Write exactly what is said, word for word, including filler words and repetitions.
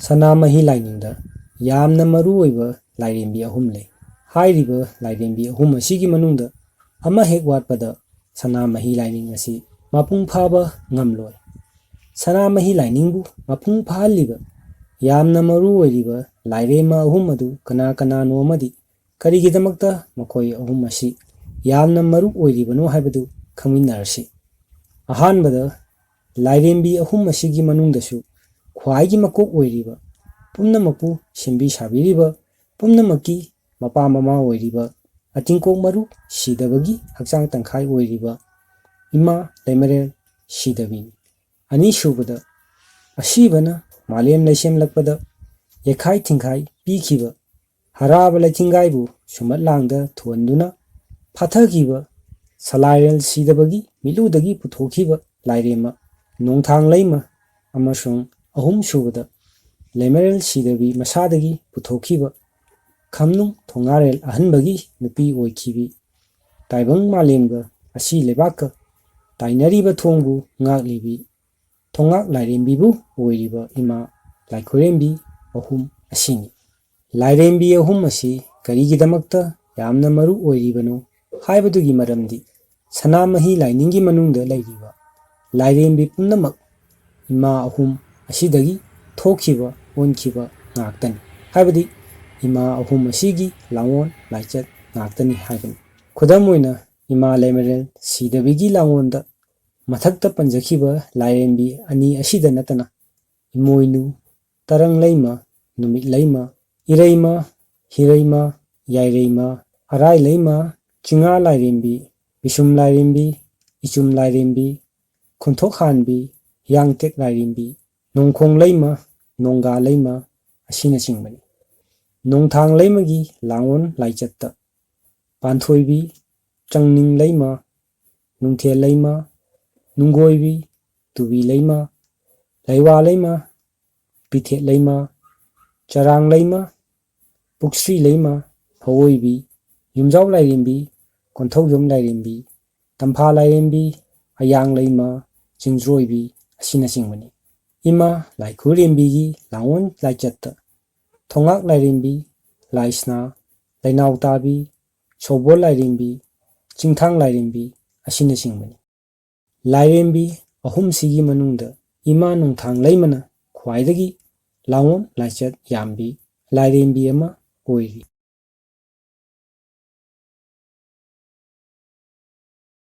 ꯁꯅꯥꯃꯍꯤ ꯂꯥꯏꯅꯤꯡꯗ ꯌꯥꯝꯅ ꯃꯔꯨ ꯑꯣꯏꯕ ꯂꯥꯏꯔꯦꯝꯕꯤ ꯑꯍꯨꯝ ꯂꯩ꯫ ꯍꯥꯏꯔꯤꯕ ꯂꯥꯏꯔꯦꯝꯕꯤ ꯑꯍꯨꯝ ꯑꯁꯤꯒꯤ ꯃꯅꯨꯡꯗ ꯑꯃ ꯍꯦꯛ ꯋꯥꯠꯄꯗ ꯁꯅꯥꯃꯍꯤ ꯂꯥꯏꯅꯤꯡ ꯑꯁꯤ ꯃꯄꯨꯡ ꯐꯥꯕ ꯉꯝꯂꯣꯏ꯫ ꯁꯅꯥꯃꯍꯤ ꯂꯥꯏꯅꯤꯡꯕꯨ ꯃꯄꯨꯡ ꯐꯥꯍꯜꯂꯤꯕ ꯌꯥꯝꯅ ꯃꯔꯨ ꯑꯣꯏꯔꯤꯕ ꯂꯥꯏꯔꯦꯝꯃ ꯑꯍꯨꯝ ꯑꯗꯨ ꯀꯅꯥ ꯀꯅꯥꯅꯣ ꯑꯃꯗꯤ ꯀꯔꯤꯒꯤꯗꯃꯛꯇ ꯃꯈꯣꯏ ꯑꯍꯨꯝ ꯑꯁꯤ ꯌꯥꯝꯅ ꯃꯔꯨ ꯑꯣꯏꯔꯤꯕꯅꯣ ꯍꯥꯏꯕꯗꯨ ꯈꯪꯃꯤꯟꯅꯔꯁꯤ꯫ ꯑꯍꯥꯟꯕꯗ, ꯂꯥꯏꯔꯦꯝꯕꯤ ꯑꯍꯨꯝ ꯑꯁꯤꯒꯤ ꯃꯅꯨꯡꯗꯁꯨ ꯈ꯭ꯋꯥꯏꯒꯤ ꯃꯀꯣꯛ ꯑꯣꯏꯔꯤꯕ, ꯄꯨꯝꯅꯃꯛꯄꯨ ꯁꯦꯝꯕꯤ ꯁꯥꯕꯤꯔꯤꯕ, ꯄꯨꯝꯅꯃꯛꯀꯤ ꯃꯄꯥ ꯃꯃꯥ ꯑꯣꯏꯔꯤꯕ, ꯑꯇꯤꯡꯀꯣꯛ ꯃꯔꯨ ꯁꯤꯗꯕꯒꯤ ꯍꯛꯆꯥꯡ ꯇꯪꯈꯥꯏ ꯑꯣꯏꯔꯤꯕ ꯏꯃꯥ ꯂꯩꯃꯔꯦꯜ ꯁꯤꯗꯕꯤꯅꯤ꯫ ꯑꯅꯤꯁꯨꯕꯗ, ꯑꯁꯤꯕꯅ ꯃꯥꯂꯦꯝ ꯂꯩꯁꯦꯝꯂꯛꯄꯗ ꯌꯩꯈꯥꯏ ꯊꯤꯡꯈꯥꯏ ꯄꯤꯈꯤꯕ ꯍꯔꯥꯕ ꯂꯩꯊꯤꯡꯒꯥꯏꯕꯨ ꯁꯨꯝꯍꯠ ꯂꯥꯡꯗ ꯊꯨꯍꯟꯗꯨꯅ ꯐꯥꯊꯈꯤꯕ ꯁꯂꯥꯏꯔꯦꯜ ꯁꯤꯗꯕꯒꯤ ꯃꯤꯠꯂꯨꯗꯒꯤ ꯄꯨꯊꯣꯛꯈꯤꯕ ꯂꯥꯏꯔꯦꯝꯃ ꯅꯣꯡꯊꯥꯡ ꯂꯩꯃ ꯑꯃꯁꯨꯡ ꯑꯍꯨꯝꯁꯨꯕꯗ ꯂꯩꯃꯔꯦꯜ ꯁꯤꯗꯕꯤ ꯃꯁꯥꯗꯒꯤ ꯄꯨꯊꯣꯛꯈꯤꯕ ꯈꯝꯅꯨꯡ ꯊꯣꯉꯥꯔꯦꯜ ꯑꯍꯟꯕꯒꯤ ꯅꯨꯄꯤ ꯑꯣꯏꯈꯤꯕꯤ ꯇꯥꯏꯕꯪ ꯃꯥꯂꯦꯝꯒ ꯑꯁꯤ ꯂꯩꯕꯥꯛꯀ ꯇꯥꯏꯅꯔꯤꯕ ꯊꯣꯡꯕꯨ ꯉꯥꯛꯂꯤꯕꯤ ꯊꯣꯉꯥꯛ ꯂꯥꯏꯔꯦꯝꯕꯤꯕꯨ ꯑꯣꯏꯔꯤꯕ ꯏꯃꯥ ꯂꯥꯏꯈꯨꯔꯦꯝꯕꯤ ꯑꯍꯨꯝ ꯑꯁꯤꯅꯤ꯫ ꯂꯥꯏꯔꯦꯝꯕꯤ ꯑꯍꯨꯝ ꯑꯁꯤ ꯀꯔꯤꯒꯤꯗꯃꯛꯇ ꯌꯥꯝꯅ ꯃꯔꯨ ꯑꯣꯏꯔꯤꯕꯅꯣ ꯍꯥꯏꯕꯗꯨꯒꯤ ꯃꯔꯝꯗꯤ ꯁꯅꯥꯃꯍꯤ ꯂꯥꯏꯅꯤꯡꯒꯤ ꯃꯅꯨꯡꯗ ꯂꯩꯔꯤꯕ ꯂꯥꯏꯔꯦꯝꯕꯤ ꯄꯨꯝꯅꯃꯛ ꯏꯃꯥ ꯑꯍꯨꯝ ꯑꯁꯤꯗꯒꯤ ꯊꯣꯛꯈꯤꯕ ꯑꯣꯟꯈꯤꯕ ꯉꯥꯛꯇꯅꯤ꯫ ꯍꯥꯏꯕꯗꯤ ꯏꯃꯥ ꯑꯍꯨꯝ ꯑꯁꯤꯒꯤ ꯂꯥꯡꯑꯣꯟ ꯂꯥꯏꯆꯠ ꯉꯥꯛꯇꯅꯤ ꯍꯥꯏꯕꯅꯤ꯫ ꯈꯨꯗꯝ ꯑꯣꯏꯅ ꯏꯃꯥ ꯂꯩꯃꯔꯦꯜ ꯁꯤꯗꯕꯤꯒꯤ ꯂꯥꯡꯑꯣꯟꯗ ꯃꯊꯛꯇ ꯄꯟꯖꯈꯤꯕ ꯂꯥꯏꯔꯦꯝꯕꯤ ꯑꯅꯤ ꯑꯁꯤꯗ ꯅꯠꯇꯅ ꯏꯃꯣꯏꯅꯨ, ꯇꯔꯪ ꯂꯩꯃ, ꯅꯨꯃꯤꯠ ꯂꯩꯃ, ꯏꯔꯩꯃ, ꯍꯤꯔꯩꯃ, ꯌꯥꯏꯔꯩꯃ, ꯑꯔꯥꯏ ꯂꯩꯃ, ꯆꯤꯡꯉꯥ ꯂꯥꯏꯔꯦꯝꯕꯤ, ꯄꯤꯁꯨꯝ ꯂꯥꯏꯔꯦꯝꯕꯤ, ꯏꯆꯨꯝ ꯂꯥꯏꯔꯦꯝꯕꯤ, ꯈꯨꯟꯊꯣꯛ ꯍꯥꯟꯕꯤ, ꯍꯤꯌꯥꯡꯇꯦꯛ ꯂꯥꯏꯔꯦꯝꯕꯤ, ꯅꯣꯡꯈꯣꯡ ꯂꯩꯃ, ꯅꯣꯡꯒꯥ ꯂꯩꯃ ꯑꯁꯤꯅꯆꯤꯡꯕꯅꯤ꯫ ꯅꯣꯡꯊꯥꯡ ꯂꯩꯃꯒꯤ ꯂꯥꯡꯑꯣꯟ ꯂꯥꯏꯆꯠꯇ ꯄꯥꯟꯊꯣꯏꯕꯤ, ꯆꯪꯅꯤꯡ ꯂꯩꯃ, ꯅꯨꯡꯊꯦꯜ ꯂꯩꯃ, ꯅꯨꯡꯒꯣꯏꯕꯤ, ꯇꯨꯕꯤ ꯂꯩꯃ, ꯂꯩꯋꯥ ꯂꯩꯃ, ꯄꯤꯊꯦꯠ ꯂꯩꯃ, ꯆꯔꯥꯡ ꯂꯩꯃ, ꯄꯨꯛꯁ꯭ꯔꯤ ꯂꯩꯃ, ꯍꯧꯑꯣꯏꯕꯤ, ꯌꯨꯝꯖꯥꯎ ꯂꯥꯏꯔꯦꯝꯕꯤ, ꯀꯣꯟꯊꯧꯖꯝ ꯂꯥꯏꯔꯦꯝꯕꯤ, ꯇꯝꯐꯥ ꯂꯥꯏꯔꯦꯝꯕꯤ, ꯑꯌꯥꯡ ꯂꯩꯃ, ꯆꯤꯡꯖ꯭ꯔꯣꯏꯕꯤ ꯑꯁꯤꯅꯆꯤꯡꯕꯅꯤ꯫ ꯏꯃꯥ ꯂꯥꯏꯈꯨꯔꯦꯝꯕꯤꯒꯤ ꯂꯥꯡꯑꯣꯟ ꯂꯥꯏꯆꯠꯇ ꯊꯣꯉꯥꯛ ꯂꯥꯏꯔꯦꯝꯕꯤ, ꯂꯥꯏꯁꯅꯥ, ꯂꯩꯅꯥꯎ ꯇꯥꯕꯤ, ꯁꯧꯕꯣꯜ ꯂꯥꯏꯔꯦꯝꯕꯤ, ꯆꯤꯡꯊꯥꯡ ꯂꯥꯏꯔꯦꯝꯕꯤ ꯑꯁꯤꯅꯆꯤꯡꯕꯅꯤ꯫ ꯂꯥꯏꯔꯦꯝꯕꯤ ꯑꯍꯨꯝꯁꯤꯒꯤ ꯃꯅꯨꯡꯗ ꯏꯃꯥ ꯅꯣꯡꯊꯥꯡ ꯂꯩꯃꯅ ꯈ꯭ꯋꯥꯏꯗꯒꯤ ꯂꯥꯡꯑꯣꯟ ꯂꯥꯏꯆꯠ ꯌꯥꯝꯕꯤ ꯂꯥꯏꯔꯦꯝꯕꯤ ꯑꯃ ꯑꯣꯏꯔꯤ꯫